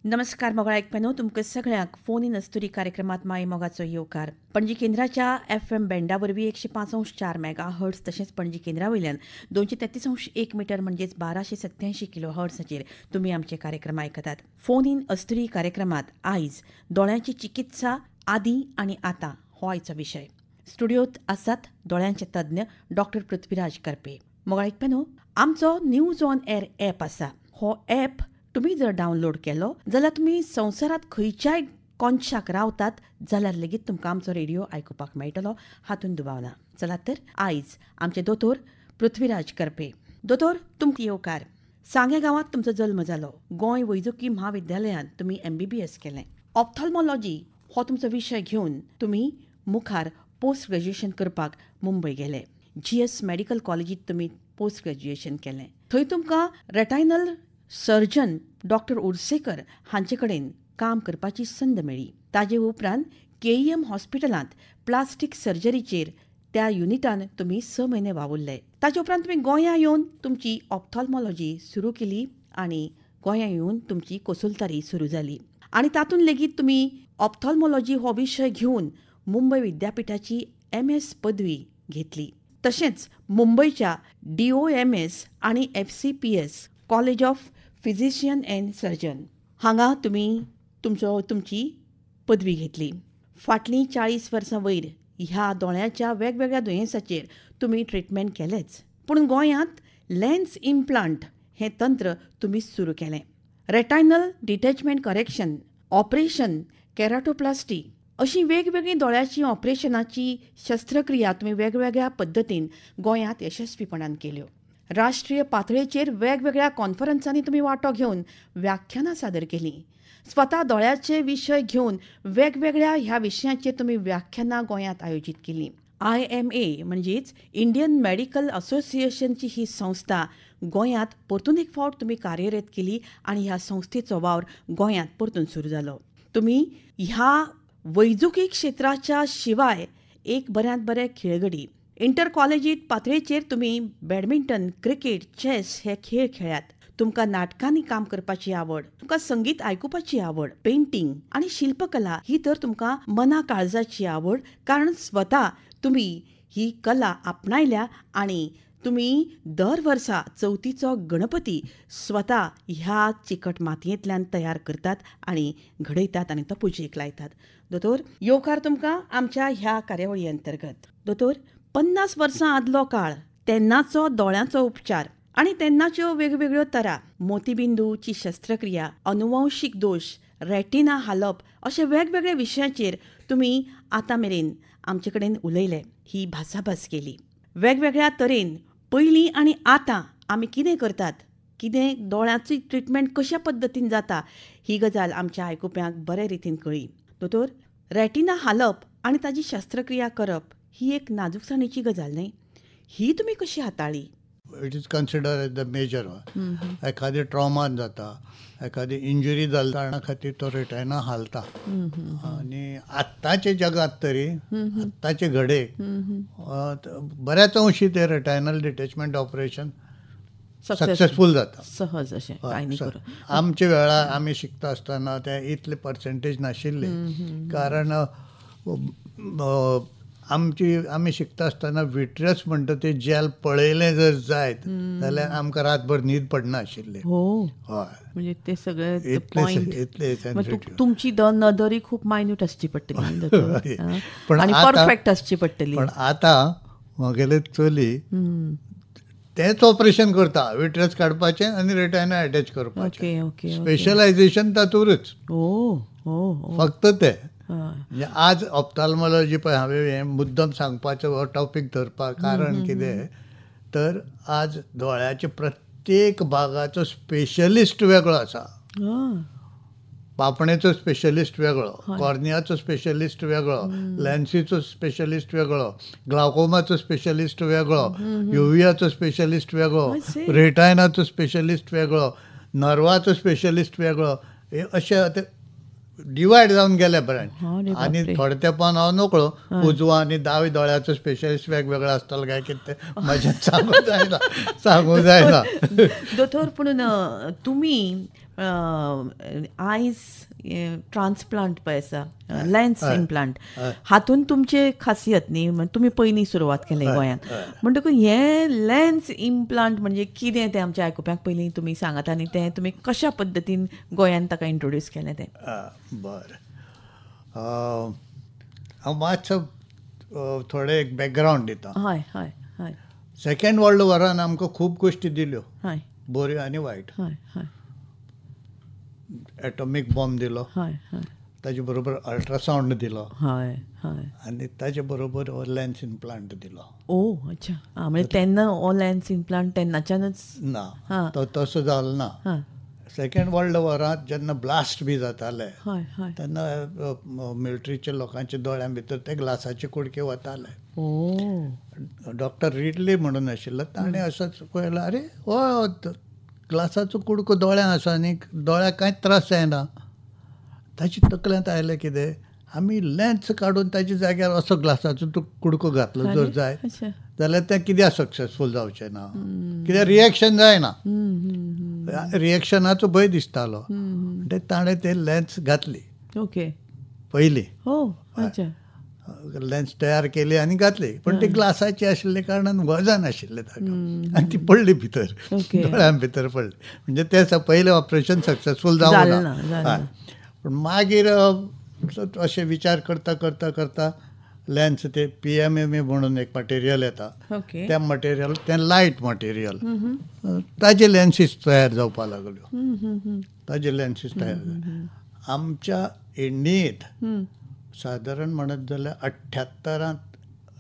नमस्कार मोगाळ आयकप्यांनो, तुमकां सगळ्यांक फोन इन अस्तुरी कार्यक्रमात माई मोगाचो येवकार. पणजी केंद्राच्या एफ एम बँडा वरवीं 105.4 मेगा हर्ट्स तशेंच पणजी केंद्रा वयल्यान 233.1 मिटर म्हणजेच 1287 किलो हर्ट्साचेर तुमी आमचे कार्यक्रम आयकतात. फोन इन अस्तुरी कार्यक्रमात आयज दोळ्यांची चिकित्सा आदी आनी आतां हो आयचो विशय. स्टुडियोत आसात दोळ्यांचे तज्ञ डॉक्टर पृथ्वीराज कर्पे. मोगाळ आयकप्यांनो, आमचो न्यूज ऑन एअर ॲप आसा. हो ॲप तुमी जर डावनलोड केलो जाल्यार तुमी संवसारांत खंयच्याय कोनशाक रावतात जाल्यार लेगीत तुमकां आमचो रेडिओ आयकुपाक मेळटलो, हातूंत दुबाव ना. चलात तर आयज आमचे दोतोर पृथ्वीराज कर्पे. दोतोर, तुमकां येवकार. सांगे गांवांत तुमचो जल्म जालो. गोंय वैजकी म्हाविद्यालयांत तुमी MBBS केलें. ऑप्थाल्मॉलॉजी हो तुमचो विशय घेवन तुमी मुखार पोस्ट ग्रॅज्युएशन करपाक मुंबय गेले. GS medical कॉलेजींत तुमी पोस्ट ग्रॅज्युएशन केलें. थंय तुमकां रेटायनल सर्जन डॉक्टर उर्सेकर हांचे कडेन काम करपाची संद मेळ्ळी. ताजे उपरांत KEM हॉस्पिटलांत प्लास्टीक सर्जरीचेर त्या युनिटान तुमी 6 म्हयने वावुरले. ताजे उपरांत तुमी गोंया येवन तुमची ऑप्थाल्मॉलॉजी सुरू केली आनी गोंया येवन तुमची कोसुलतारी सुरू जाली. आनी तातूंत लेगीत तुमी ऑप्थाल्मॉलॉजी हो विशय घेवन मुंबय विद्यापिठाची MS पदवी घेतली. तशेंच मुंबयच्या DOMS आनी FCPS college of physician and surgeon हांगा तुमी तुमची पदवी घेतली. फाटलीं 40 वर्सां वयर ह्या दोळ्यांच्या वेगवेगळ्या दुयेंसाचेर तुमी ट्रिटमेंट केलेच, पूण गोंयांत लेन्स इम्प्लांट हें तंत्र तुमी सुरू केलें. Retinal detachment correction operation, keratoplasty अशीं वेगवेगळीं दोळ्याची ऑपरेशनाची शस्त्रक्रिया तुमी वेगवेगळ्या पद्दतीन गोंयांत यशस्वीपणान केल्यो. राष्ट्रीय पातळेचेर वेगवेगळ्या कॉन्फरन्सांनी तुमी वांटो घेवन व्याख्यानां सादर केलीं. स्वता दोळ्याचे विशय घेवन वेगवेगळ्या ह्या विशयांचेर तुमी व्याख्यानां गोंयांत आयोजीत केलीं. IMA म्हणजेच इंडियन मेडिकल असोसिएशनची ही संस्था गोंयांत परतून एक फावट तुमी कार्यरत केली आनी ह्या संस्थेचो वावर गोंयांत परतून सुरू जालो. तुमी ह्या वैजकी क्षेत्राच्या शिवाय एक बऱ्यांत बरे खेळगडी. इंटर कॉलेजीत पातळेचेर तुमी बॅडमिंटन, क्रिकेट, चॅस हे खेळ खेळ्यात. तुमकां नाटकांनी काम करपाची आवड, तुमकां संगीत आयकुपाची आवड, पेंटींग आनी शिल्पकला ही तर तुमकां मना काळजाची आवड, कारण स्वता तुमी ही कला आपणायल्या आनी तुमी दर वर्सा चवथीचो गणपती स्वता ह्या चिकट मातयेंतल्यान तयार करतात आनी घडयतात आनी तो पुजेक लायतात. दोतोर, येवकार तुमकां आमच्या ह्या कार्यावळी अंतर्गत. दोतोर, 50 वर्सां आदलो काळ, तेन्नाचो दोळ्यांचो उपचार आनी तेन्नाच्यो वेगवेगळ्यो तरा, मोतीबिंदूची शस्त्रक्रिया, अनुवंशीक दोश, रेटिना हालप अशे वेगवेगळे विशयांचेर तुमी आतां मेरेन आमचे कडेन उलयले, ही भासाभास केली. वेगवेगळ्या तरेन पयलीं आनी आतां आमी कितें करतात, कितें दोळ्यांची ट्रिटमेंट कश्या पद्दतीन जाता ही गजाल आमच्या आयकुप्यांक बरे रितीन कळ्ळी. दोतोर, रेटिना हालप आनी ताजी शस्त्रक्रिया करप ही एक नाजूकसाणेची गजाल न्हय, ही तुमी कशी हाताळ्ळी? It is considered as the major one. एखादी ट्रॉमान जाता, एखादी इंजुरी जाल्ल्या कारणा खातीर तो रेटायना हालता. आनी आत्ताच्या जगांत तरी आत्ताचे घडयेक बऱ्याच अंशी ते रेटायनल डिटॅचमेंट ऑपरेशन सक्सेसफूल जाता, सहज अशें. आमच्या वेळार आमी शिकता आसतना ते इतले पर्सेंटेज नाशिल्ले, कारण आमी शिकता आसतना विट्रस म्हणटा ते जेल पळयलें जर जायत जाल्यार आमकां रातभर न्हीद पडनाशिल्ली. हय, म्हणजे ते सगळे इतले तुमची नदरय खूब मायन्यूट आसची पडटली, परफेक्ट आसची पडटली. पण आतां म्हगेले चली तेंच ऑपरेशन करता, विट्रस काडपाचें आनी रेटायना अटॅच करपाचें. स्पेशलायझेशन तातूंतच, फक्त ते. म्हणजे आज ऑप्थाल्मॉलॉजी पळय, हांवें हें मुद्दम सांगपाचो हो टॉपीक धरपाक कारण कितें तर आज दोळ्याचे प्रत्येक भागाचो स्पेशलिस्ट वेगळो आसा. पापणेचो स्पेशलिस्ट वेगळो, कॉर्नियाचो स्पेशलिस्ट वेगळो, लेन्सीचो स्पेशलिस्ट वेगळो, ग्लाकोमाचो स्पेशलिस्ट वेगळो, युवियाचो स्पेशलिस्ट वेगळो, रेटायनाचो स्पेशलिस्ट वेगळो, नर्वाचो स्पेशलिस्ट वेगळो, हे अशे डिवायड जावन गेले ब्रांच. आनी थोड्या तेंपान हांव नकळो उजवा आनी दावे दोळ्याचो स्पेशलिस्ट वेगवेगळो आसतलो काय कितें तें म्हज्यान सांगूंक जायना, सांगूंक जायना. दोतोर, पूण तुमी आयज ट्रान्सप्लांट पळय आसा, लेन्स इम्प्लांट, हातून तुमचे खासियत न्ही, तुमी पयलीं सुरवात केली गोंयांत, म्हणटकूच हें लेन्स इम्प्लांट म्हणजे कितें तें आमच्या आयकुप्यांक पयलीं तुमी सांगात आनी तें तुमी कशा पद्दतीन गोंयांत ताका इंट्रोड्यूस केलें तें. बरें, हांव मातसो थोडें एक बॅकग्रावंड दिता. हय हय हय. सेकंड वर्ल्ड वॉरान आमकां खूब गोश्टी दिल्यो, हय, बऱ्यो आनी वायट. हय हय. एटॉमीक बॉम्ब दिलो, हय हय, ताजे बरोबर अल्ट्रासावंड दिलो, हय हय, आनी ताजे बरोबर लेन्स इम्प्लांट दिलो. ओ अच्छा, आं, म्हणजे तेन्ना हो लेन्स इम्प्लांट तेन्नाच्यानच ना, तो तसो जालो ना. सेकंड वर्ल्ड वॉरांत जेन्ना ब्लास्ट बी जाताले तेन्ना मिलिटरीच्या लोकांच्या दोळ्यां भितर ते ग्लासाचे कुडके वताले. डॉक्टर रिडली म्हणून आशिल्लो, ताणें असोच पळयलो, अरे हो ग्लासाचो कुडको दोळ्यां आसा आनी दोळ्याक कांयच त्रास जायना. ताचे तकल्यांत आयलें कितें, आमी लेन्स काडून ताच्या जाग्यार असो ग्लासाचो तो कुडको घातलो जर जाय जाल्यार तें कित्याक सक्सेसफूल जावचें ना, कित्याक रिएक्शन जायना, रिएक्शनाचो भंय दिसतालो. म्हणटकीर ताणें ते लेन्स घातली. ओके, पयली लेन्स तयार केली आनी घातली, पण ती ग्लासाची आशिल्ले कारणान वजन आशिल्लें ताका आनी ती पडली भितर, दोळ्यां भितर पडली. म्हणजे तें पयलें ऑपरेशन सक्सेसफूल जावं ना. पूण मागीर अशें विचार करता करता करता लेन्स ते PMMA म्हणून एक मटेरियल येता, त्या मटेरियल तें लायट मटेरियल, ताजे लेन्सीस तयार जावपाक लागल्यो, ताजे लेन्सीस तयार जाले. आमच्या इंडियेंत सादारण म्हणत जाल्यार 78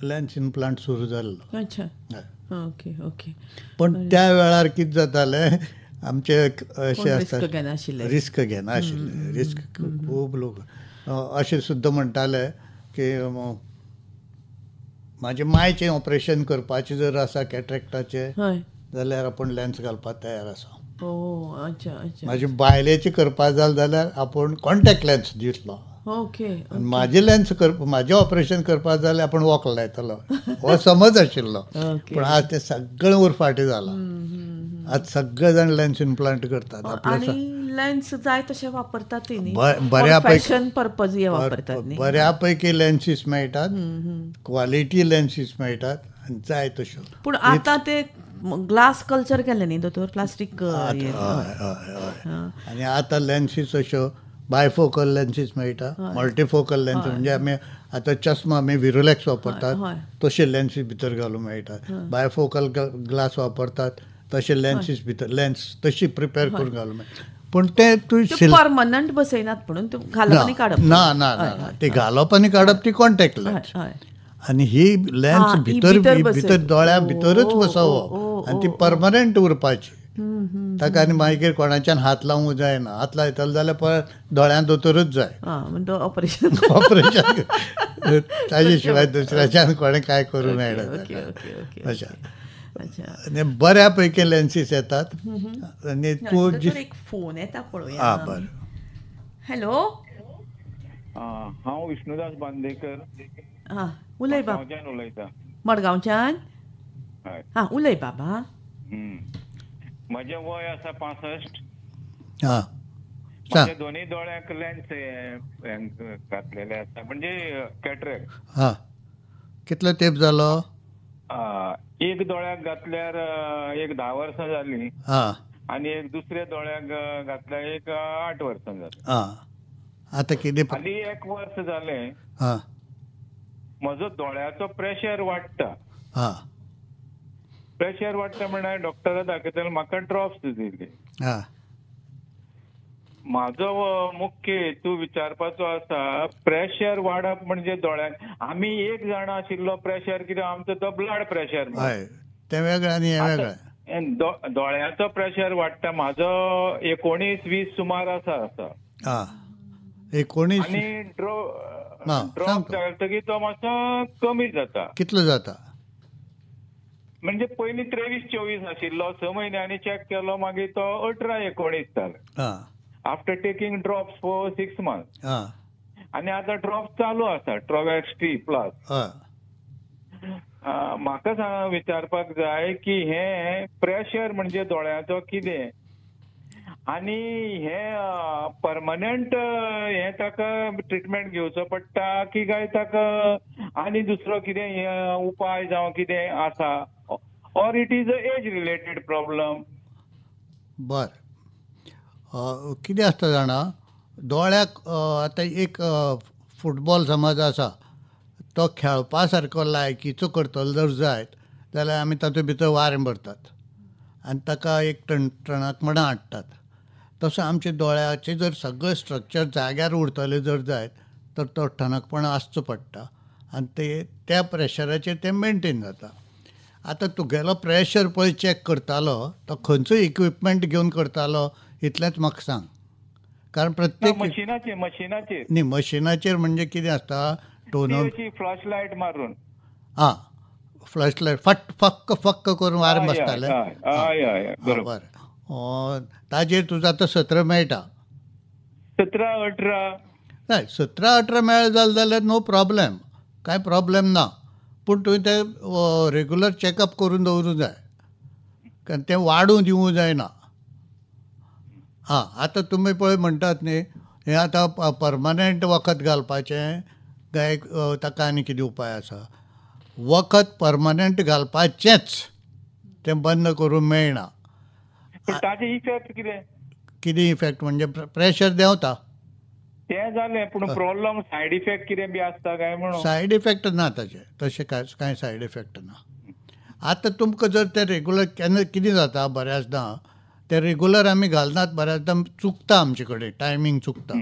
लेन्स इम्प्लांट सुरू जाल्लो. अच्छा, ओके ओके. पण त्या वेळार कितें जातालें, आमचे अशें आसता, रिस्क घेनाशिल्ले, रिस्क खूब लोक अशें सुद्दां म्हणटाले की म्हाजे मायचें ऑपरेशन करपाचें जर आसा कॅट्रेक्टाचें जाल्यार आपूण लेन्स घालपाक तयार आसा. म्हाजे बायलेचें करपाक जालें जाल्यार आपूण कॉन्टेक्ट लेन्स दितलो. ओके. म्हाजें लेन्स म्हाजें ऑपरेशन करपाक जाल्यार आपूण वॉक लायतलो, हो समज आशिल्लो. पूण आज तें सगळें उरफाटें जालां. आज सगळे जाण लेन्स इम्प्लांट करतात. आनी लेन्स जाय तशें वापरतात, बऱ्यापैकी पर्पज वापरतात, बऱ्यापैकी लेन्सीस मेळटात, क्वालिटी लेन्सीस मेळटात आनी जाय तश्यो. पूण आतां ते ग्लास कल्चर केलें न्ही दोतोर, प्लास्टीक. आनी आतां लेन्सीस अश्यो बायफोकल लेन्सीस मेळटा, मल्टीफोकल लेन्स, म्हणजे आमी आतां चश्मा आमी विरुलॅक्स वापरतात तशे लेन्सीस भितर घालूंक मेळटा, बायफोकल ग्लास वापरतात तशे लेन्सीस भितर लेन्स तशी प्रिपेर करून घालूंक मेळटा. पूण ते तूं परमनंट बसयनात म्हणून घालप आनी काडप ना, ना ना, ती घालप आनी काडप ती कॉन्टेक्ट लेन्स, आनी ही लेन्स भितर भितर दोळ्या भितरच बसोवप आनी ती परमनंट उरपाची. ताका आनी मागीर कोणाच्यान हात लावूंक जायना, हात लायतलो जाल्यार परत दोळ्यां दोतोरूच जाय, ऑपरेशन ऑपरेशन ताजे शिवाय दुसऱ्याच्यान कोणें कांय करूं मेळना. अशें आनी बऱ्या पैकी लेन्सीस येतात. आनी तूं एक फोन येता पळोवया. आं बरें. हॅलो, हांव विष्णुदास बांदेकर. आं उलय बाब. उलयता मडगांवच्यान. आं उलय बाबा. म्हजें वय आसा 65. म्हज्या दोन्ही दोळ्यांक लेन्स घातलेले आसा, म्हणजे कॅटरेक्ट. कितलो तेंप जालो? एक दोळ्याक घातल्यार एक 10 वर्सां जाली आनी एक दुसऱ्या दोळ्याक घातल्यार एक 8 वर्सां जाली. आतां कितें? हालीं 1 वर्स जालें म्हजो दोळ्याचो प्रेशर वाडटा. प्रेशर वाडटा म्हणल्यार डॉक्टरा दाखयताले, म्हाका ड्रॉप्स दिली. म्हाजो मुख्य हेतू विचारपाचो आसा, प्रेशर वाडप म्हणजे दोळ्यांक आमी एक जाणा आशिल्लो प्रेशर कितें आमचो तो ब्लड प्रेशर, तें वेगळें आनी हें वेगळें. दोळ्यांचो प्रेशर वाडटा म्हाजो 19-20 सुमार आसा. आसा 19 आनी ड्रॉप घालतकीर तो मातसो कमी जाता. कितलो जाता? म्हणजे पयलीं 23-24 आशिल्लो, 6 म्हयन्यांनी चॅक केलो मागीर तो 18-19 जालो. After taking drops for 6 months. आनी आतां ड्रॉप्स चालू आसा, ट्रोवॅक्स टी प्लस. म्हाका विचारपाक जाय की हें प्रेशर म्हणजे दोळ्यांचो कितें आनी हे परमनंट हे ताका ट्रिटमेंट घेवचो पडटा की काय ताका आनी दुसरो कितें उपाय जावं कितें आसा, or it is a age related problem? बरें, कितें आसता जाणा, दोळ्याक आतां एक फुटबॉल समज आसा तो खेळपा सारको लायकीचो करतलो जर जायत जाल्यार आमी तातूंत भितर वारें भरतात आनी ताका एक टणकपणां हाडटात. तसो आमच्या दोळ्याचें जर सगळें स्ट्रक्चर जाग्यार उरतलें जर जायत तर तो ठणकपणां आसचो पडटा आनी ते त्या प्रेशराचेर तें मेनटेन जाता. आतां तुगेलो प्रेशर पळय चॅक करतालो तो खंयचो इक्विपमेंट घेवन करतालो इतलेंच म्हाका सांग, कारण प्रत्येक मशिनाचेर न्ही, मशिनाचेर म्हणजे कितें आसता, टोन फ्लॅश लायट मारून, आं फ्लॅश लायट फट फक्क फक्क करून वारें बसतालें. बरें, ताजेर तुजो आतां 17 मेळटा, 17-18 हय, 17-18 मेळ्ळें जालें जाल्यार नो प्रॉब्लेम, कांय प्रॉब्लेम ना. पूण तुवें तें रेगुलर चॅकअप करून दवरूंक जाय, कारण तें वाडूं दिवूंक जायना. आं, आतां तुमी पळय म्हणटात न्ही, हें आतां परमनंट वखद घालपाचें काय ताका आनी कितें उपाय आसा? वखद परमनंट घालपाचेंच, तें बंद करूंक मेळना. ताजे इफेक्ट कितें? कितें इफेक्ट म्हणजे प्रेशर देंवता, तें जालें, पूण प्रॉब्लम सायड इफेक्ट कितें बी आसता काय म्हणून? सायड इफेक्ट ना ताजे, तशें कांय सायड इफेक्ट ना. आतां तुमकां जर तें रेगुलर केन्ना कितें जाता, बऱ्याचदां तें रेगुलर आमी घालनात, बऱ्याचदां चुकता आमचे कडेन, टायमींग चुकता.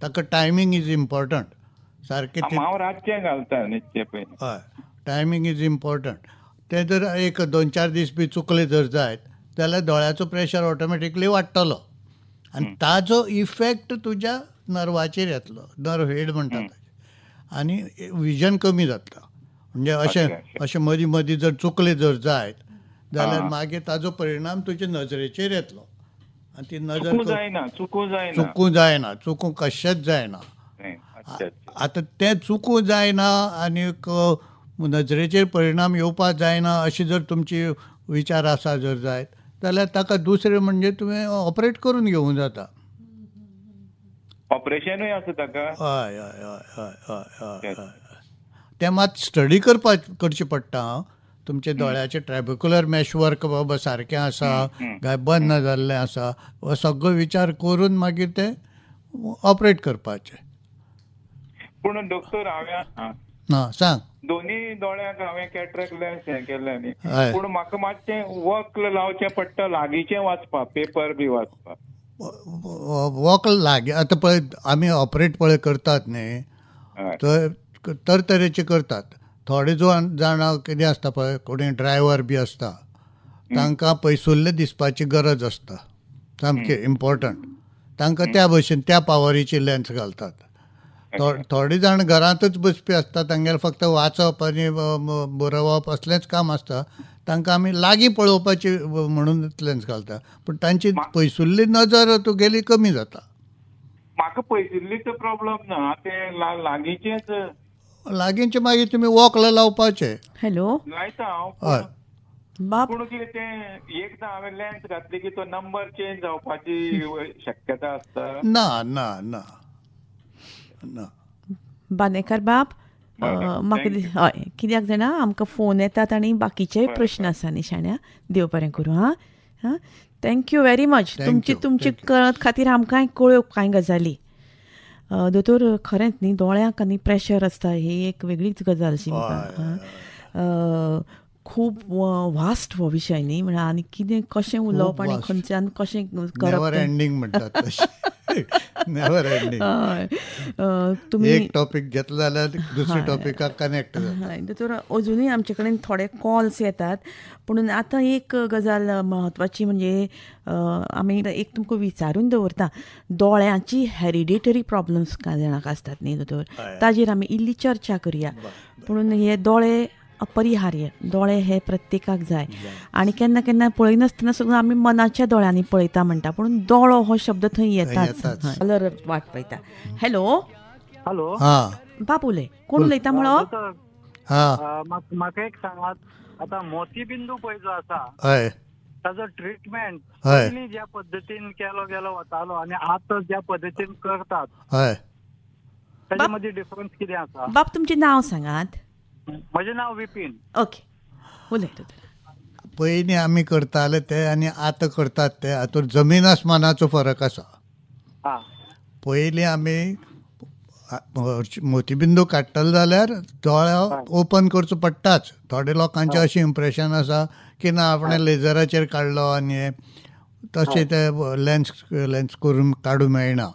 ताका टायमींग is important सारकें. हांव रातचें घालता न्हिदचे पयलीं. हय, टायमींग is important. तें जर एक 2-4 दीस बी चुकले जर जायत जाल्यार दोळ्याचो प्रेशर ऑटोमॅटिकली वाडटलो आनी ताजो इफेक्ट तुज्या नर्वाचेर येतलो, नर्व हेड म्हणटात, आनी विजन कमी जातलो. म्हणजे अशें अशें मदीं मदीं जर चुकले जर जायत जाल्यार मागीर ताजो परिणाम तुज्या नजरेचेर येतलो आनी ती नजर चुकूं जायना, चुकूं कशेंच जायना. आतां तें चुकूं जायना आनी नजरेचेर परिणाम येवपाक जायना अशी जर तुमची विचार आसा जर जायत जाल्यार ताका दुसरें म्हणजे तुवें ऑपरेट करून घेवंक जाता. ऑपरेशनूय आसा ताका? हय हय हय हय हय हय. तें मात स्टडी करचें पडटा. तुमच्या दोळ्याचें ट्रॅबिक्युलर मॅशवर्क बाबा सारकें आसा काय बंद ना जाल्लें आसा, हो सगळो विचार करून मागीर तें ऑपरेट करपाचें. पूण डॉक्टर हांवें हां सांग, दोन्ही दोळ्यांक हांवें कॅटरेक्ट लेन्स हें केल्लें न्ही, पूण म्हाका मातशें वक्ल लावचें पडटा लागींचें वाचपाक, पेपर बी वाचपाक. वक्ल लागीं आतां पळय आमी ऑपरेट पळय करतात न्ही, तर तरतरेचे करतात. थोडे जाणां कितें आसता पळय, कोणी ड्रायव्हर बी आसता, तांकां पयसुल्लें दिसपाची गरज आसता, सामकें इम्पॉर्टंट, तांकां त्या भशेन त्या पावरीची लेन्स घालतात. थोडे जाण घरांतच बसपी आसता, तांगेलें फक्त वाचप आनी बरोवप असलेंच काम आसता, तांकां आमी लागीं पळोवपाची म्हणून लेन्स घालता, पूण तांची पयसुल्ली नजर तुगेली कमी जाता. म्हाका पयसुल्लीचो प्रॉब्लम ना, ते लागींचेच लागींचे मागीर तुमी वॉकला लावपाचें. हॅलो, लायता हांव. हय पूण कितें तें एकदां हांवें लेन्स घातली की तो नंबर चेंज जावपाची शक्यता आसता? ना ना ना ना. बांदेकर बाब, म्हाका हय कित्याक जाणा आमकां फोन येतात आनी बाकीचेय प्रश्न आसा न्ही शाण्या, देव बरें करूं. हां हां, thank you very much. तुमची तुमची कळत खातीर आमकांय कळ्यो कांय गजाली. दोतोर खरेंच न्ही, दोळ्यांक आनी प्रेशर आसता ही एक वेगळीच गजाल अशी म्हाका. खूब वास्ट हो विशय न्ही, म्हळ्यार आनी कितें कशें उलोवप आनी खंयच्यान कशें करप, एंडींग म्हणटात. तुमी एक टॉपीक घेतलो जाल्यार दुसऱ्या टॉपिकाक कनेक्ट जाता. दोतोर अजुनूय आमचे कडेन थोडे कॉल्स येतात, पूण आतां एक गजाल म्हत्वाची म्हणजे आमी एक तुमकां विचारून दवरता, दोळ्यांची हेरिडिटरी प्रॉब्लम्स कांय जाणांक आसतात न्ही दोतोर, ताजेर आमी इल्ली चर्चा करुया. पूण हे दोळे अपरिहार्य, दोळे हे प्रत्येकाक जाय आनी केन्ना केन्ना पळयनासतना सगळं आमी मनाच्या दोळ्यांनी पळयता म्हणटा, पूण दोळो हो शब्द थंय येताच. कलर वाट पळयता. हॅलो हॅलो, बाब उलय, कोण उलयता म्हणो? म्हाका एक सांगात, आतां मोतीबिंदू पळय जो आसा ताजो ट्रिटमेंट पयलीं ज्या पद्दतीन केलो गेलो वतालो आनी आतां ज्या पद्दतीन करतात ताजे मदीं डिफरन्स कितें आसा? बाब तुमचें नांव सांगात. म्हजें नांव विपीन. ओके, उलय दोतोर. पयलीं आमी करताले ते आनी आतां करतात ते हातूंत जमीन आसमानाचो फरक आसा. पयलीं आमी मोतीबिंदू काडटले जाल्यार दोळ्या ओपन करचो पडटाच. थोडे लोकांचें अशें इम्प्रेशन आसा की ना आपणें लेजराचेर काडलो आनी तशें ते लेन्स लेन्स करून काडूंक मेळना.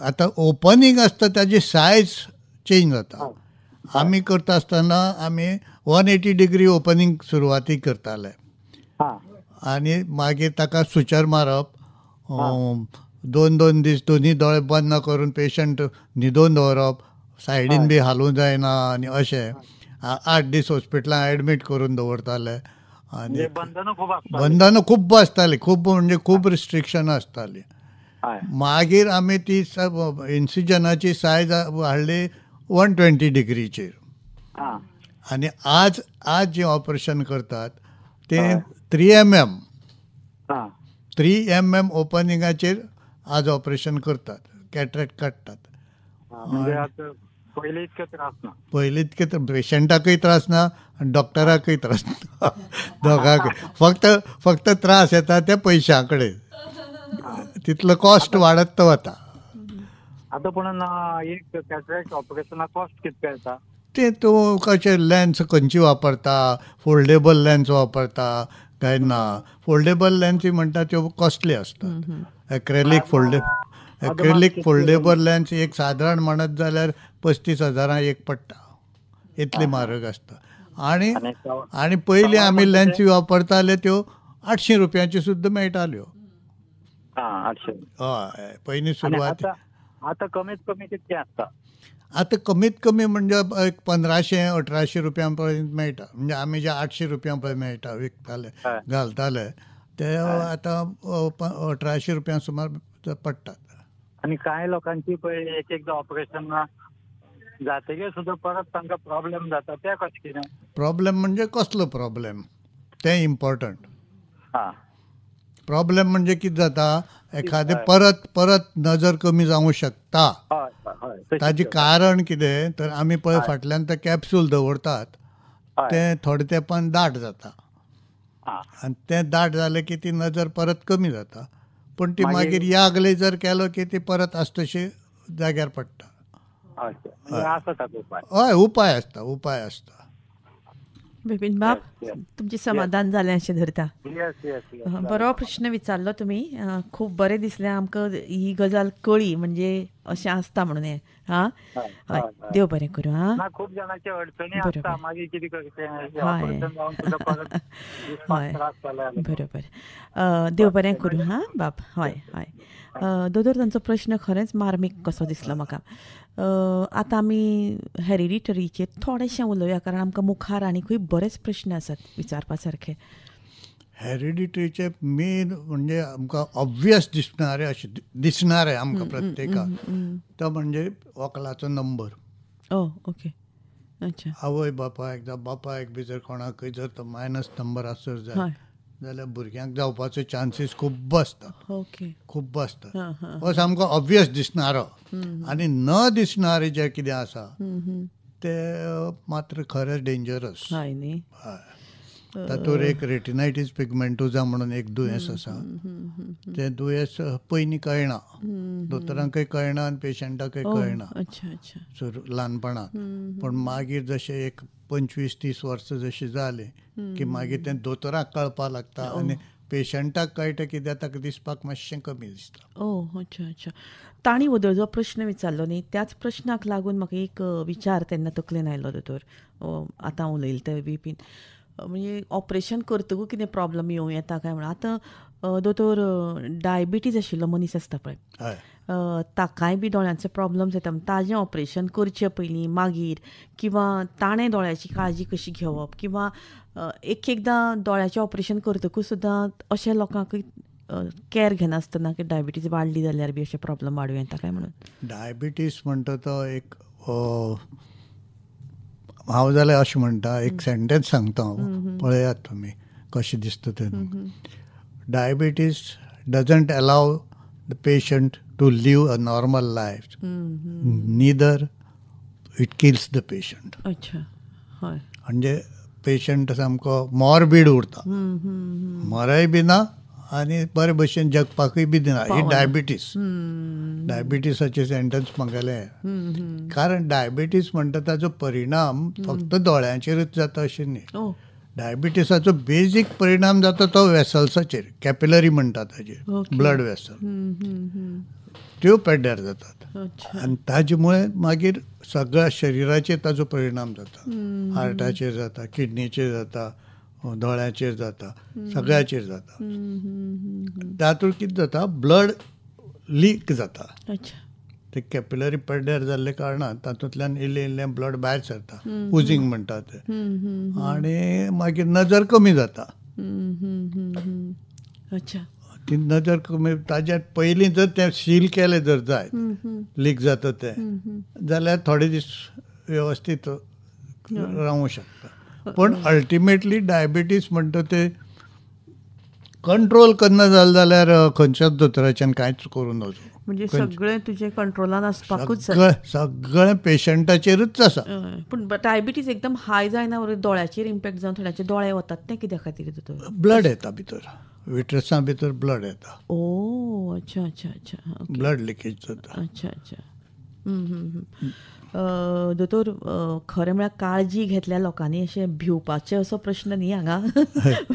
आतां ओपनींग आसता ताजी सायज चेंज जाता. आमी करता आसतना आमी 180 डिग्री ओपनींग सुरवातीक करताले आनी मागीर ताका सुचर मारप, 2-2 दीस दोनी दोळे बंद करून पेशंट न्हिदोवन दवरप, सायडीन बी हालूंक जायना आनी अशें 8 दीस हॉस्पिटलान एडमीट करून दवरताले. आनी बंधनां खूब आसतालीं, खूब म्हणजे खूब रिस्ट्रिक्शनां आसतालीं. मागीर आमी ती इन्सिजनाची सायज हाडली 120 डिग्रीचेर. आनी आज आज जें ऑपरेशन करतात तें 3 mm ओपनिंगाचेर आज ऑपरेशन करतात, कॅटरेक्ट काडटात. पयलीं इतके त्रास ना, पयलीं इतके पेशंटाकय त्रास ना आनी डॉक्टराकय त्रास ना, दोगांकय. फक्त फक्त त्रास येता त्या पयशां कडेन, तितलो कॉस्ट वाडत वता. आतां पूण एक कॅटरेक्ट ऑपरेशना कॉस्ट कितके येता? ते तूं कशें लेन्स खंयची वापरता, फोल्डेबल लेन्स वापरता काय ना. फोल्डेबल लेन्स म्हणटा त्यो कॉस्टली आसतात. एक्रेलिक फोल्डेबल लेन्स एक सादारण म्हणत जाल्यार 35,000 एक पडटा, इतली म्हारग आसता. आनी आनी पयलीं आमी लेन्स वापरताले त्यो 800 रुपयांच्यो सुद्दां मेळटाल्यो. हय, पयलीं सुरवात. आतां कमीत कमी कितकें आसता? आतां कमीत कमी म्हणजे एक 1500-1800 रुपयां पर्यंत मेळटा. म्हणजे आमी जे 800 रुपयां पळय मेळटा विकताले घालताले ते आतां 1800 रुपयां सुमार पडटात. आनी कांय लोकांची पळय एक एकदां ऑपरेशन जातकीर सुद्दां परत तांकां प्रॉब्लेम जाता, ते कशें कितें? प्रॉब्लेम म्हणजे कसलो प्रॉब्लेम तें इम्पॉर्टंट. प्रॉब्लेम म्हणजे कितें जाता, एखादें परत परत नजर कमी जावंक शकता. ताजें कारण कितें तर आमी पळय फाटल्यान ते कॅप्सूल दवरतात तें थोडे तेंपान दाट जाता आनी तें दाट जालें की ती नजर परत कमी जाता. पूण ती मागीर याग लेजर केलो की ती परत आसा तशी जाग्यार पडटा. हय, उपाय आसता, उपाय आसता. बिपिन बाब, तुमचें समाधान जालें अशें धरता. बरो प्रश्न विचारलो तुमी, खूब बरें दिसलें आमकां ही गजाल कळ्ळी, म्हणजे अशें आसता म्हणून हें. हां, हय, देव बरें करूं. हां, खूब जाणांचे अडचणी आसता, मागीर कितें करचें, हय, बरोबर. देव बरें करूं. हां बाब. हय हय, दोतोर तांचो प्रश्न खरेंच मार्मीक कसो दिसलो म्हाका. आतां आमी हेरिडिटरीचेर थोडेशें उलोवया, कारण आमकां मुखार आनीकूय बरेच प्रश्न आसात विचारपा सारखे. हेरिडिटरीचे मेन म्हणजे आमकां ऑब्वियस दिसणारे अशें दिसणारे आमकां प्रत्येकाक तो म्हणजे वकलाचो नंबर. ओके, अच्छा. आवय बापायक जावं बापायक बी जर कोणाकय जर तो मायनस नंबर आसत जाय जाल्यार भुरग्यांक जावपाचे चान्सीस खूब्ब आसता. खूब्ब आसता. हो सामको ऑब्वियस दिसणारो. आनी न दिसणारे जे कितें आसा ते मात्र खरें डेंजरस. हय, तातूंत एक रेटिनायटीस पिगमेंटोजा म्हणून एक दुयेंस आसा, तें दुयेंस पयलीं कळना, दोतोरांकय कळना आनी पेशंटाकय कळना ल्हानपणांत. पूण मागीर जशें एक 25-30 वर्सां जशीं जालीं की मागीर तें दोतोराक कळपाक लागता आनी पेशंटाक कळटा कित्याक ताका दिसपाक मातशें कमी दिसता. ओ अच्छा अच्छा. तांणी वदळ जो प्रश्न विचारलो न्ही त्याच प्रश्नाक लागून म्हाका एक विचार तेन्ना तकलेन आयलो दोतोर, आतां उलयलें ते बिपीन, म्हणजे ऑपरेशन करतकूच कितें प्रॉब्लम येवं येता काय म्हणून. आतां दोतोर डायबिटीज आशिल्लो मनीस आसता पळय, ताकाय बी दोळ्यांचे प्रॉब्लम्स येता, ताजें ऑपरेशन करचे पयलीं मागीर किंवा ताणें दोळ्याची काळजी कशी घेवप, किंवा एक एकदां दोळ्याचें ऑपरेशन करतकूच सुद्दां अशें लोकांकूय कॅर घेनासतना की डायबिटीज वाडली जाल्यार बी अशें प्रॉब्लम वाडूं येता काय म्हणून. डायबिटीज म्हणटा तो एक हांव जाल्यार अशें म्हणटा, एक सेंटेन्स सांगता हांव, पळयात तुमी, कशें दिसता तें. Diabetes doesn't allow the patient to live a normal life, neither it kills the patient. अच्छा, हय. म्हणजे पेशंट सामको मॉर्बीड उरता, मरय बी ना आनी बरे भशेन जगपाकूय बी दिना. ही डायबिटीस, डायबिटीसाचे सेंटन्स म्हागेलें. कारण डायबिटीस म्हणटा ताजो परिणाम फक्त दोळ्यांचेरूच जाता अशें न्ही. डायबिटीसाचो बेजीक परिणाम जाता तो वेसल्साचेर, कॅपिलरी म्हणटा ताजेर, ब्लड वेसल, त्यो पेड्ड्यार जातात आनी ताजे मुळे मागीर सगळ्या शरिराचेर ताजो परिणाम जाता. हार्टाचेर जाता, किडनीचेर जाता, दोळ्यांचेर जाता, सगळ्याचेर जाता. तातूंत कितें जाता, ब्लड लीक जाता. ते कॅपिलरी पेड्ड्यार जाल्ले कारणान तातूंतल्यान इल्लें इल्लें ब्लड भायर सरता, उजींग म्हणटा ते, आनी मागीर नजर कमी जाता. ती नजर कमी ताज्या पयलीं जर तें सील केलें जर जायत, लीक जाता तें, जाल्यार थोडे दीस वेवस्थीत रावूं शकता. पण अल्टिमेटली डायबिटीस म्हणटा ते कंट्रोल करना जालें जाल्यार खंयच्याच दोतोराच्यान कांयच करूं नजो. म्हणजे सगळें तुजें कंट्रोलान आसपाकूच जाय, सगळें पेशंटाचेरूच आसा. पूण डायबिटीज एकदम हाय जायना दोळ्याचेर इम्पॅक्ट जावन थोड्याचे दोळे वतात तें कित्या खातीर? ब्लड येता भितर, विट्रसा भितर ब्लड येता. ओ अच्छा अच्छा अच्छा, ब्लड लिकेज जाता. अच्छा अच्छा. दोतोर, खरें म्हळ्यार काळजी घेतल्या लोकांनी अशें भिवपाचें असो प्रश्न न्ही हांगा,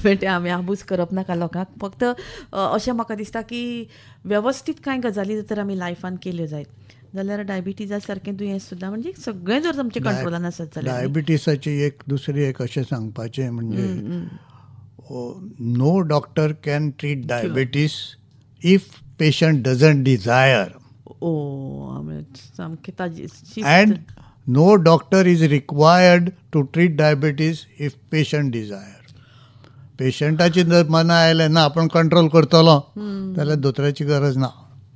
ते आमी आबूज करप नाका लोकांक. फक्त अशें म्हाका दिसता की वेवस्थीत कांय गजाली जर आमी लायफान केल्यो जायत जाल्यार डायबिटीजा सारकें दुयेंस सुद्दां म्हणजे सगळें जर आमच्या कंट्रोलान आसत जाल्यार. डायबिटीसाची एक दुसरी एक अशें सांगपाचें म्हणजे no doctor can treat diabetes if patient doesn't desire. सामकें ताजी. And no doctor is required to treat diabetes if patient desire. पेशंटाची जर मना आयलें ना आपण कंट्रोल करतलो जाल्यार दोतोराची गरज ना.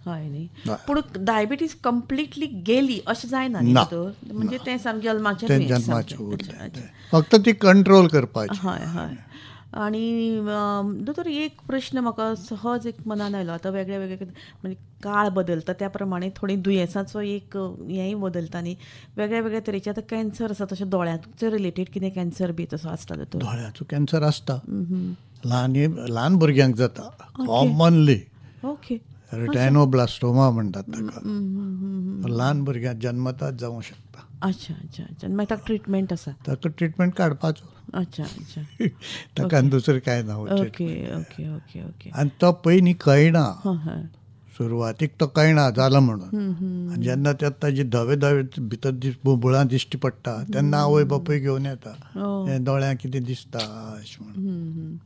हय न्ही. पूण डायबिटीज कंप्लिटली गेली अशें जायना न्ही दोतोर, म्हणजे तें सामकें जल्माचें, जल्माचें उरलें, फक्त ती कंट्रोल करपाची. हय हय. आणि दोतोर एक प्रश्न म्हाका सहज एक मनान आयलो. आतां वेगळे वेगळे म्हणजे काळ बदलता त्या प्रमाणे थोडी दुयेंसाचो एक हेंय बदलता न्ही, वेगळे वेगळे तरेचे आतां कॅन्सर आसा, तशें दोळ्यांचे रिलेटेड कितें कॅन्सर बी तसो आसता दोतोर? दोळ्यांचो कॅन्सर आसता, ल्हान ल्हान भुरग्यांक जाता कॉमनली. ओके. रेटायनोब्लास्टोमा म्हणटात ताका, ल्हान भुरग्यांक जन्मताच जावं शकता. अच्छा अच्छा अच्छा. मागीर ताका ट्रिटमेंट आसा? ताका ट्रिटमेंट काडपाचो. अच्छा अच्छा. ताका दुसरें कांय ना. Okay okay okay okay. आनी तो पयलीं कळना, सुरवातीक तो कळना जाला म्हणून, आनी जेन्ना ते ताजे धवे धवे भितर बुळबुळां दिश्टी पडटा तेन्ना आवय बापूय घेवन येता, हें दोळ्यांक कितें दिसता अशें म्हणून.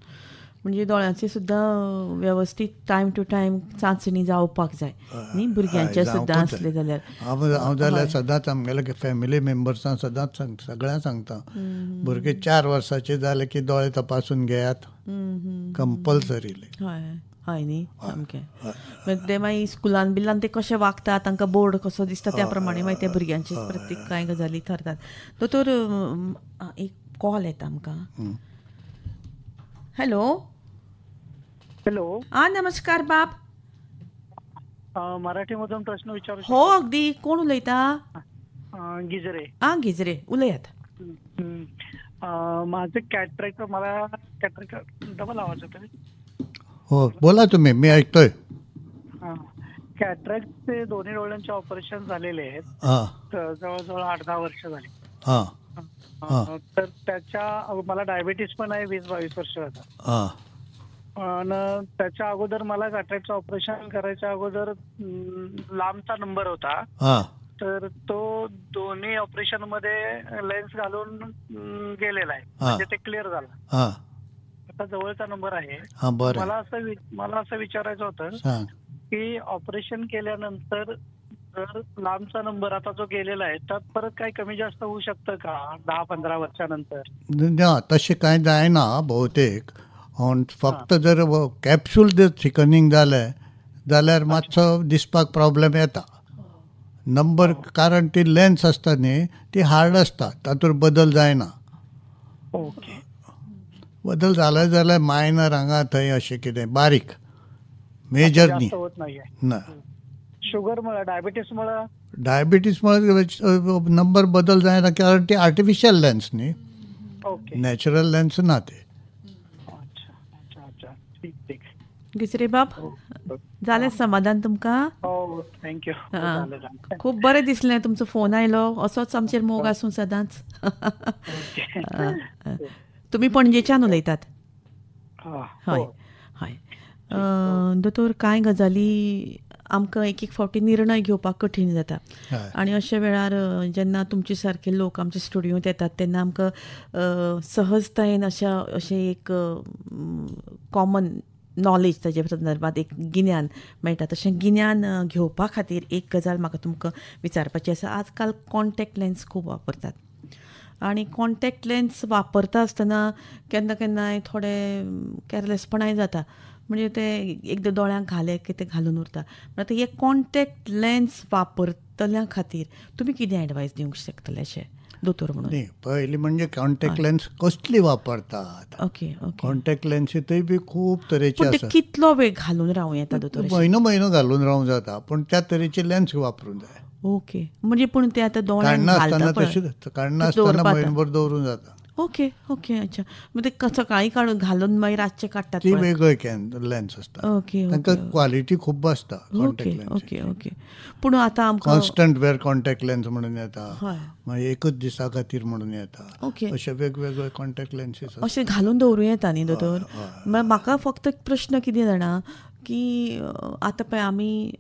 म्हणजे दोळ्यांची सुद्दां वेवस्थीत टायम टू टायम चांचणी जावपाक जाय न्ही भुरग्यांचे सुद्दां आसले जाल्यार. हांव जाल्यार सदांच आमगेले फॅमिली मेंबर्सांक सदांच सगळ्यांक सांगता, भुरगे 4 वर्साचे जाले की दोळे तपासून घेयात कंपल्सरीली. हय हय न्ही सामकें. ते मागीर स्कुलान बिलान ते कशे वागता, तांकां बोर्ड कसो दिसता त्या प्रमाणे मागीर त्या भुरग्यांचे प्रत्येक कांय गजाली थारतात. दोतोर एक कॉल येता आमकां. हॅलो. हॅलो. हा नमस्कार बाब. मराठीमधून प्रश्न विचारू? हो अगदी. कोण उलयता? गिजरे. हा गिजरे, उलयात. माझं कॅटरॅक्ट, मला कॅटरॅक्ट डबल आवाज येतोय. हो बोला तुम्ही, मी ऐकतोय. कॅटरॅक्टचे दोन्ही डोळ्यांचे ऑपरेशन झालेले आहेत, जवळजवळ 8-10 वर्ष झाली. तर त्याच्या मला डायबिटीस पण आहे 20-22 वर्ष आता. आणि त्याच्या अगोदर मला कॅटरॅक्टचं ऑपरेशन करायच्या अगोदर लांबचा नंबर होता, तर तो दोन्ही ऑपरेशन मध्ये लेन्स घालून गेलेला आहे, म्हणजे ते क्लिअर झाला. आता जवळचा नंबर आहे. मला असं विचारायचं होतं की ऑपरेशन केल्यानंतर जर लांबचा नंबर आता जो गेलेला आहे त्यात परत काही कमी जास्त होऊ शकतं का 10-15 वर्षानंतर? ना, तशें कांय जायना बहुतेक. फक्त जर कॅप्सूल जर थिकनिंग जालें जाल्यार मातसो दिसपाक प्रॉब्लेम येता नंबर, कारण ती लेन्स आसता न्ही ती हार्ड आसता, तातूंत बदल जायना. ओके. बदल जाला जाल्यार मायनर हांगा थंय अशें कितें बारीक, मेजर न्ही. ना. शुगर मुळे, डायबिटीस मुळे? डायबिटीस मुळे नंबर बदल जायना, कारण ती आर्टिफिशियल लेन्स न्ही, नॅचरल लेन्स ना ते. गिजरे बाब, जालें समाधान तुमकां? Thank you. खूब बरें दिसलें तुमचो फोन आयलो. असोच आमचेर मोग आसूं सदांच. तुमी पणजेच्यान उलयतात? हय हय. दोतोर, कांय गजाली आमकां एक एक फावटी निर्णय घेवपाक कठीण जाता आनी अशा वेळार जेन्ना तुमचे सारके लोक आमच्या स्टुडियोंत येतात तेन्ना आमकां सहजतायेन अशा अशें एक कॉमन नॉलेज ताजे संदर्भात एक गिन्यान मेळटा. तशें गिन्यान घेवपा खातीर एक गजाल म्हाका तुमकां विचारपाची आसा. आजकाल कॉन्टॅक्ट लेन्स खूब वापरतात आनी कॉन्टॅक्ट लेन्स वापरता आसतना केन्ना केन्नाय थोडे कॅरलेसपणाय जाता, म्हणजे ते एकदां दोळ्यांक घाले की ते घालून उरता. आतां हे कॉन्टॅक्ट लेन्स वापरतल्या खातीर तुमी कितें एडवायस दिवंक शकतले अशें दोतोर म्हणून? न्ही, पयलीं म्हणजे कॉन्टॅक्ट लेन्स कसली वापरतात. Okay okay. कॉन्टॅक्ट लेन्सीतय बी खूब तरेचे आसा. कितलो वेळ घालून रावूं येता दोतोर? म्हयनो म्हयनो घालून रावूं जाता, पूण त्या तरेचे लेन्स वापरूंक जाय. ओके, म्हणजे पूण ते आतां दोळ्यांक काडनासतना, तशें काडनासतना म्हयनोभर दवरूंक जाता. ओके ओके, अच्छा. म्हणजे सकाळीं काडून घालून मागीर रातचे काडटात ती वेगळे लेन्स आसता. ओके, तांकां क्वालिटी खूब आसता. Okay okay okay. पूण आतां आमकां कॉन्स्टंट वेर कॉन्टॅक्ट लेन्स म्हणून येता, मागीर एकच दिसा खातीर म्हणून येता. ओके, अशे वेगवेगळे कॉन्टॅक्ट लेन्सीस अशें घालून दवरूं येता न्ही दोतोर? म्हाका फक्त एक प्रश्न कितें जाणा की आतां पळय आमी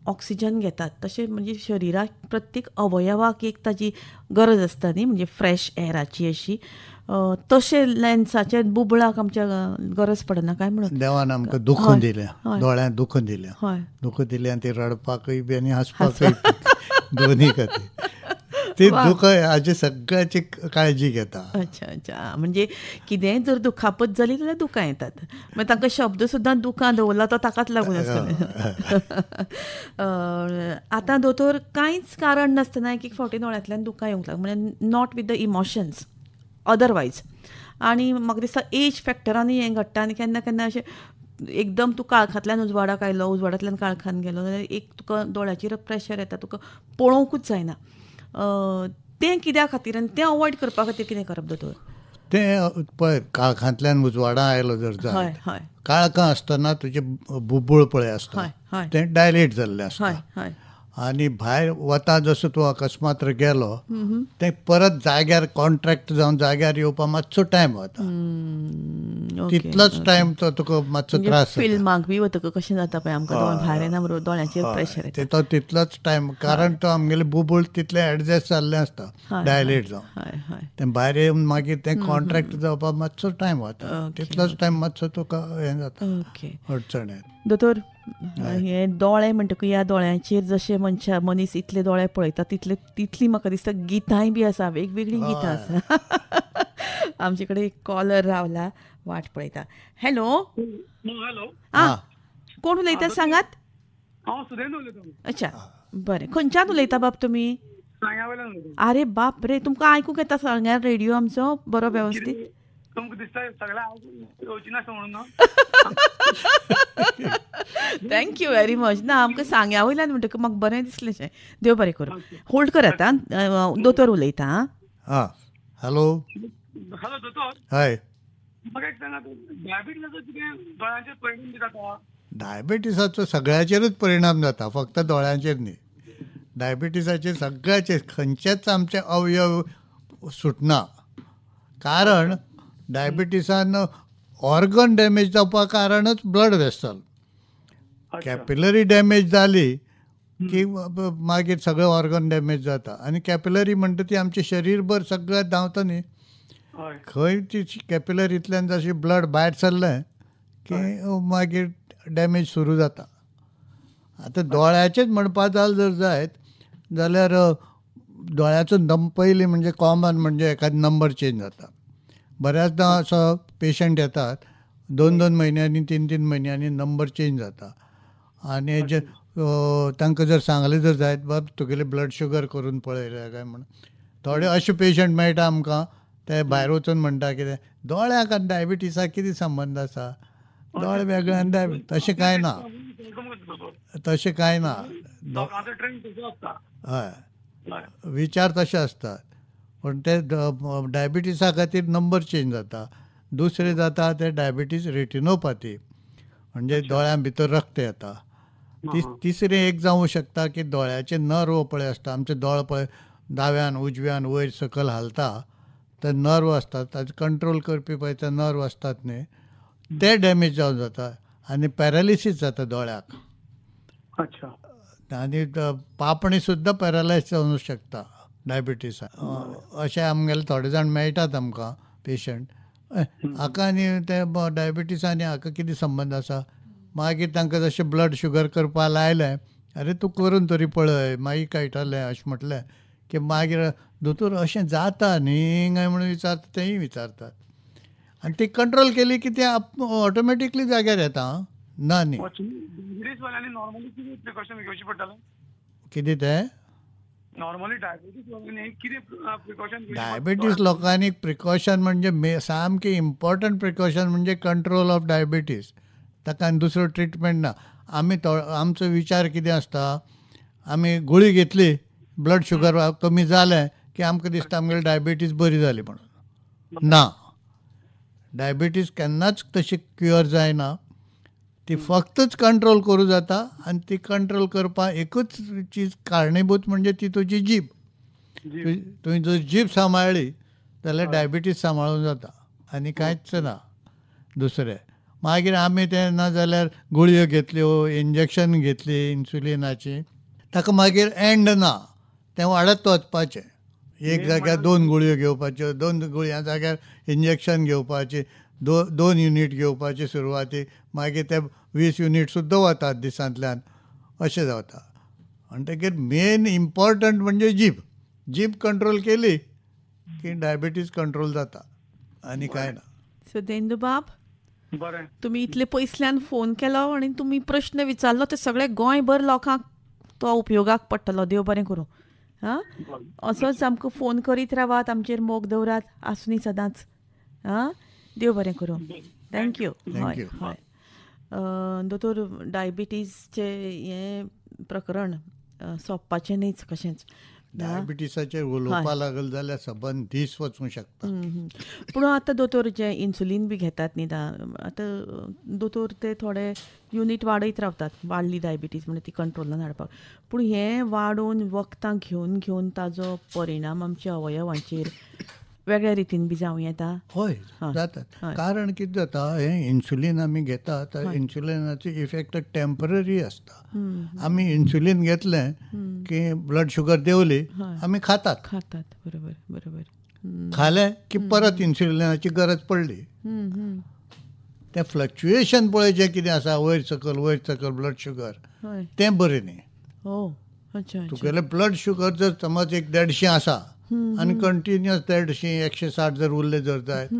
ऑक्सिजन घेतात तशें म्हणजे शरिराक प्रत्येक अवयवाक एक ताजी गरज आसता न्ही, म्हणजे फ्रेश एराची अशी. तशें लेन्साचे बुबळाक आमच्या गरज पडना काय म्हणून? देवान आमकां दुखून दिलें, दोळ्यांत दुखून दिलें, दुखून दिलें आनी ती रडपाकय बी आनी हांसपाकय दोनी खातीर ती दुख हाजी सगळ्याची काळजी घेता. अच्छा अच्छा, म्हणजे कितेंय जर दुखापत जाली जाल्यार दुकां येतात, मागीर तांकां शब्द सुद्दां दुकां दवरला तो ताकाच लागून आसतलें. आतां दोतोर, कांयच कारण नासतना एक एक फावटी दोळ्यांतल्यान दुकां येवंक लागता, म्हणजे not with the emotions otherwise. आनी म्हाका दिसता एज फॅक्टरानूय हें घडटा. आनी केन्ना केन्ना अशें एकदम तूं काळखांतल्यान उजवाडाक आयलो, उजवाडांतल्यान काळखान गेलो जाल्यार एक तुका दोळ्याचेर प्रेशर येता, तुका पळोवंकूच जायना. तें कित्या खातीर आनी तें अवॉयड करपा खातीर कितें करप दोतोर? तें पळय, काळखांतल्यान उजवाडा आयलो जर जायत, काळखां आसतना तुजें बुबूळ पळय आसता तें डायलेट जाल्लें आसता आनी भायर वता जसो तूं अकस्मात गेलो तें परत जाग्यार कॉन्ट्रॅक्ट जावन जाग्यार येवपाक मातसो टायम वता, तितलोच टायम तो तुका मातसो त्रास. फिल्माक बी वतकच कशें जाता पळय आमकां भायर येना बरोबर दोळ्यांचेर प्रेशर येता, तो तितलोच टायम, कारण तो आमगेलें बुबूळ तितलें एडजस्ट जाल्लें आसता डायलेट जावन, तें भायर येवन मागीर तें कॉन्ट्रॅक्ट जावपाक मातसो टायम वता, तितलोच टायम मातसो तुका हें जाता, अडचण येता. दोतोर, हे दोळे म्हणटकूच ह्या दोळ्यांचेर जशे मनशा मनीस इतले दोळे पळयता तितले तितली म्हाका दिसता गितांय बी आसा, वेगवेगळीं गितां आसा. आमचे कडेन एक कॉलर रावला, वाट पळयता. हॅलो. हॅलो, आं, कोण उलयता सांगात? हांव सुरेंद्र उलयता. अच्छा, बरें, खंयच्यान उलयता बाब तुमी? आरे बाप रे, तुमकां आयकूंक येता सांग्यार रेडियो आमचो बरो वेवस्थीत? तुमकां दिसता सगळें येवची नासता म्हणून? Thank you very much. ना, आमकां सांग्या वयल्यान म्हणटकच म्हाका बरें दिसलें. देव बरें करूं. होल्ड करात आं, दोतोर उलयता. आं, हॅलो. हॅलो दोतोर. हय, म्हाका एक सांगात, डायबिटीसाचो कितें दोळ्यांचेर परिणाम बी जाता? डायबिटीसाचो सगळ्याचेरूच परिणाम जाता, फक्त दोळ्यांचेर न्ही. डायबिटीसाचेर सगळ्याचेर, खंयचेच आमचे अवयव सुटना, कारण डायबिटीसान ऑर्गन डॅमेज जावपाक कारणच ब्लड वेसल. कॅपिलरी डॅमेज जाली की मागीर सगळे ऑर्गन डॅमेज जाता. आनी कॅपिलरी म्हणटा ती आमचें शरीरभर सगळ्याक धांवता न्ही, खंय ती कॅपिलरींतल्यान जशी ब्लड भायर सरलें की मागीर डॅमेज सुरू जाता. आतां दोळ्याचेच म्हणपा जाल जर जायत जाल्यार दोळ्याचो पयलीं म्हणजे कॉमन म्हणजे एखादो नंबर चेंज जाता. बऱ्याचदां असो पेशंट येतात 2-2 म्हयन्यांनी 3-3 म्हयन्यांनी नंबर चेंज जाता. आनी जे तांकां जर सांगलें जर जायत, बाब तुगेले ब्लड शुगर करून पळयल्या काय म्हण, थोडे अशे पेशंट मेळटा आमकां ते भायर वचून म्हणटा कितें दोळ्याक आनी डायबिटीसाक कितें संबंद आसा, दोळे वेगळे आनी डायबिटीज, तशें कांय ना, तशें कांय ना. हय, विचार तशे आसतात, पूण ते डायबिटीसा खातीर नंबर चेंज जाता. दुसरें जाता ते डायबिटीज रेटिनोपाथी, म्हणजे दोळ्यां भितर रक्त येता. तिसरें एक जावं शकता की दोळ्याचे नर्व पळय आसता, आमचे दोळे पळय दाव्यान उजव्यान वयर सकयल हालता, ते नर्व आसतात ताचे कंट्रोल करपी पळय ते नर्व आसतात न्ही, ते डॅमेज जावन जाता आनी पॅरालिसीस जाता दोळ्याक. अच्छा. आनी पापणी सुद्दां पॅरालायज जावं शकता डायबिटीसा. अशें आमगेले थोडे जाण मेळटात आमकां पेशंट, हाका आनी ते डायबिटीस आनी हाका कितें संबंद आसा. मागीर तांकां जशें ब्लड शुगर करपाक लायलें, अरे तूं करून तरी पळय मागीर कळटलें अशें म्हटलें की मागीर दोतोर अशें जाता न्ही काय म्हणून विचारता, तेंय विचारतात. आनी ती कंट्रोल केली की ते ऑटोमॅटिकली जाग्यार येता. ना न्ही कितें तें डायबिटीज लोकांनी प्रिकॉशन म्हणजे सामकें इम्पॉर्टंट प्रिकॉशन म्हणजे कंट्रोल ऑफ डायबिटीज, ताका आनी दुसरो ट्रिटमेंट ना. आमी आमचो विचार कितें आसता, आमी गुळी घेतली ब्लड शुगर कमी जालें की आमकां दिसता आमगेली डायबिटीज बरी जाली म्हणून. ना, डायबिटीज केन्नाच तशी क्युअर जायना, ती फक्तच कंट्रोल करूं जाता. आनी ती कंट्रोल करपाक एकूच चीज कारणीभूत म्हणजे ती तुजी जीब. तुवें जर जीब सांबाळ्ळी जाल्यार डायबिटीज सांबाळून जाता आनी कांयच ना दुसरें. मागीर आमी तें ना जाल्यार गुळयो घेतल्यो, इंजेक्शन घेतली इन्सुलिनाची, ताका मागीर एंड ना, तें वाडत वचपाचें. एक जाग्यार 2 गुळयो घेवपाच्यो, 2 गुळयां जाग्यार इंजेक्शन घेवपाची, 2 युनीट घेवपाची सुरवातीक, मागीर ते 20 युनीट सुद्दां वतात दिसांतल्यान, अशें जाता. म्हणटकीर मेन इम्पॉर्टंट म्हणजे जीब. जीब कंट्रोल केली की डायबिटीज कंट्रोल जाता आनी कांय ना. सो देंदूबाब, बरें, तुमी इतले पयसल्यान फोन केलो आनी तुमी प्रश्न विचारलो, ते सगळे गोंयभर लोकांक तो उपयोगाक पडटलो. देव बरें करूं. हां, असोच आमकां फोन करीत रावात, आमचेर मोग दवरात, आसूनी सदांच. हां, देव बरें करूं. Thank you. हय हय. दोतोर, डायबिटीजचें हें प्रकरण सोंपपाचें न्हीच कशेंच. डायबिटीसाचेर उलोवपा लागल जाल्यार सबंद दीस वचूंक शकता. पूण आतां दोतोर जें इन्सुलीन बी घेतात न्ही, आतां दोतोर ते थोडे युनीट वाडयत रावतात, वाडली डायबिटीज म्हणजे ती कंट्रोलान हाडपाक. पूण हें वाडोवन वखदां घेवन घेवन ताजो परिणाम आमच्या अवयवांचेर वेगळ्या रितीन बी जावं येता. हय, जाता. कारण कितें जाता, हें इन्सुलीन आमी घेता तर इन्सुलिनाचो इफेक्ट टेम्पररी आसता. आमी इन्सुलीन घेतलें की ब्लड शुगर देंवली, आमी खातात खातात, बरोबर बरोबर, खालें की परत इन्सुलिनाची गरज पडली. तें फ्लक्च्युएशन पळय जें कितें आसा वयर सकयल ब्लड शुगर, तें बरें न्ही. तुगेलें ब्लड शुगर जर समज एक 150 आसा आनी कंटिन्युअस 150 160 जर उरले जर जायत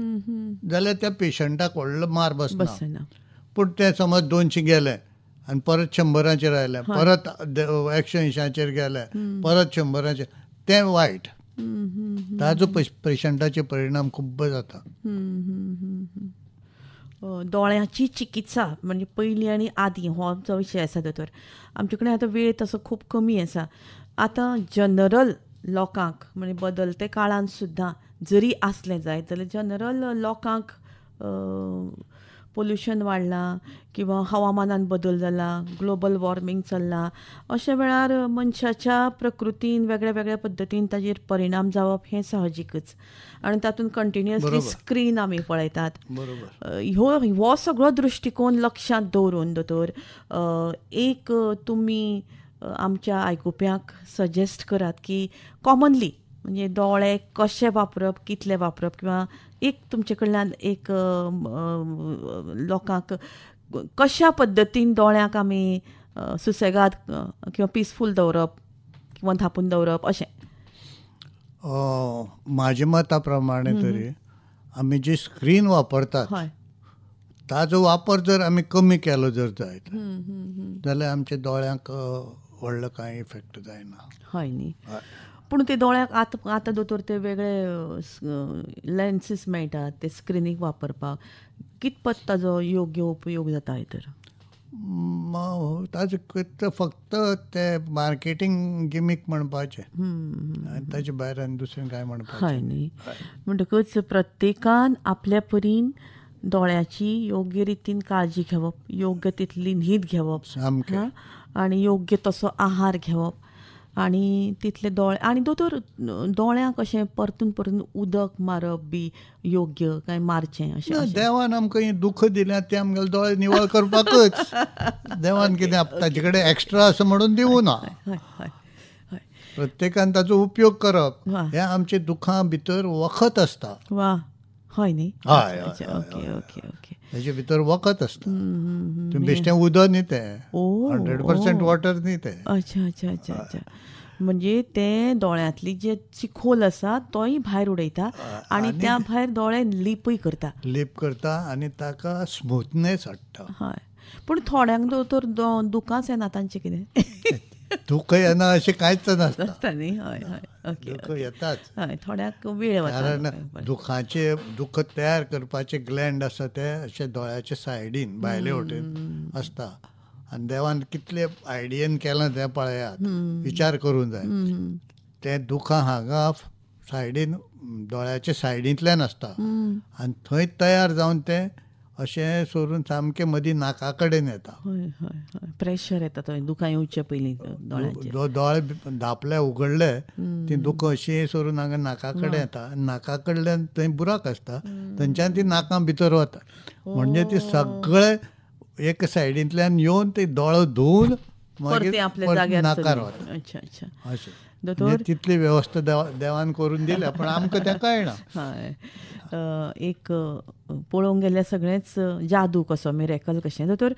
जाल्यार त्या पेशंटाक व्हडलो मार बसना. पूण तें समज 200 गेलें आनी परत 100 आयलें, परत 180 गेलें, परत 100, तें वायट. ताजो पेशंटाचेर परिणाम खूब जाता. दोळ्याची चिकित्सा म्हणजे पयलीं आनी आदीं हो आमचो विशय आसा दोतोर. आमचे कडेन आतां वेळ तसो खूब कमी आसा. आतां जनरल लोकांक म्हणजे बदलते काळान सुद्दां जरी आसलें जायत जाल्यार जनरल लोकांक पोल्युशन वाडलां किंवा हवामानान बदल जाला, ग्लोबल वॉर्मींग चल्लां, अशा वेळार मनशाच्या प्रकृतीन वेगळ्या वेगळ्या पद्दतीन ताजेर परिणाम जावप हें साहजिकच. आनी तातूंत कंटिन्युअसली स्क्रीन आमी पळयतात. हो सगळो दृश्टिकोन लक्षांत दवरून दोतोर एक तुमी आमच्या आयकुप्यांक सजेस्ट करात की कॉमनली म्हणजे दोळे कशे वापरप, कितले वापरप, किंवा एक तुमचे कडल्यान एक लोकांक कशा पद्दतीन दोळ्यांक आमी सुसेगाद किंवा पिसफूल दवरप किंवा धांपून दवरप अशें. म्हाज्या मता प्रमाणे तरी आमी जी स्क्रीन वापरतात ताजो वापर जर आमी कमी केलो जर जायत जाल्यार आमच्या दोळ्यांक व्हडलो कांय इफेक्ट जायना. हय न्ही. पूण ते दोळ्याक आतां आतां दोतोर ते वेगळे लेन्सीस मेळटात ते स्क्रिनीक वापरपाक, कितपत ताजो योग्य उपयोग जाता तर? ताजो फक्त ते मार्केटींग गिमीक म्हणपाचें, आनी ताजे भायर आनी दुसरें कांय म्हणपाचें. हय न्ही. म्हणटकच प्रत्येकान आपल्या परीन दोळ्याची योग्य रितीन काळजी घेवप, योग्य तितली न्हीद घेवप आनी योग्य तसो आहार घेवप आनी तितले दोळे. आनी दोतोर दोळ्यांक अशें परतून परतून उदक मारप बी योग्य काय मारचें अशें? देवान आमकां हें दुःख दिल्यात तें आमगेले दोळे निवळ करपाकच. देवान कितें ताजे कडेन एक्स्ट्रा असो म्हणून दिवं ना. प्रत्येकान ताचो उपयोग करप हें आमच्या दुखां भितर वखद आसता. वा, हय न्ही. हय, ओके ओके ओके. ताजे भितर वखद आसता. तुमी बेश्टें उदक न्ही तें, 100% वॉटर न्ही तें. अच्छा अच्छा अच्छा अच्छा. म्हणजे तें दोळ्यांतली जे चिखोल आसा तोय भायर उडयता आनी त्या भायर दोळे लिपूय करता. लिप करता आनी ताका स्मूथनेस हाडटा. हय. पूण थोड्यांक दोतोर दुकांच येना तांचें कितें? दुःख येना अशें कांयच नासता न्ही. हय हय, ओके. दुःख येताच. हय, थोड्याक वेळ वता. कारण दुखाचे दुःख तयार करपाचे ग्लँड आसा ते अशे दोळ्याचे सायडीन भायले वटेन आसता. आनी देवान कितले आयडियन केलां तें पळयात, विचार करूंक जाय. तें दुखां हांगा सायडीन दोळ्याचे सायडींतल्यान आसता आनी थंय तयार जावन तें अशें सोरून सामकें मदीं नाका कडेन येता. हय हय हय, प्रेशर येता थंय दुखां येवचे पयलीं दोळ्यांचेर. दोळे धांपले उगडले ती दुखां अशीं सोरून हांगा नाका कडेन येता, नाका कडल्यान थंय बुराक आसता, थंयच्यान ती नाकां भितर वता. म्हणजे ती सगळे एक सायडींतल्यान येवन ते दोळे धुवन मागीर नाकार वता. अच्छा अच्छा, अशें तितली वेवस्था देवान करून दिल्या, पण आमकां तें कळना. हय, एक पळोवंक गेल्यार सगळेंच जादू कसो, मिरेकल कशें. दोतोर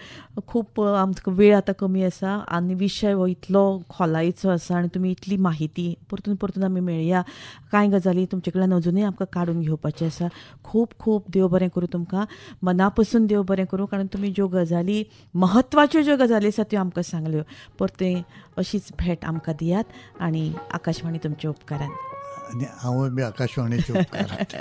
खूब आमकां वेळ आतां कमी आसा आनी विशय हो इतलो खोलायेचो आसा आनी तुमी इतली माहिती परतून परतून आमी मेळया. कांय गजाली तुमचे कडल्यान अजुनूय आमकां काडून घेवपाच्यो आसा. खूब खूब देव बरें करूं तुमकां, मना पसून देव बरें करूं, कारण तुमी ज्यो गजाली म्हत्वाच्यो ज्यो गजाली आसा त्यो आमकां सांगल्यो. परतें अशीच भेट आमकां दियात आनी आकाशवाणी तुमच्या उपकारान. आनी हांवूय बी आकाशवाणीच्या उपकारान.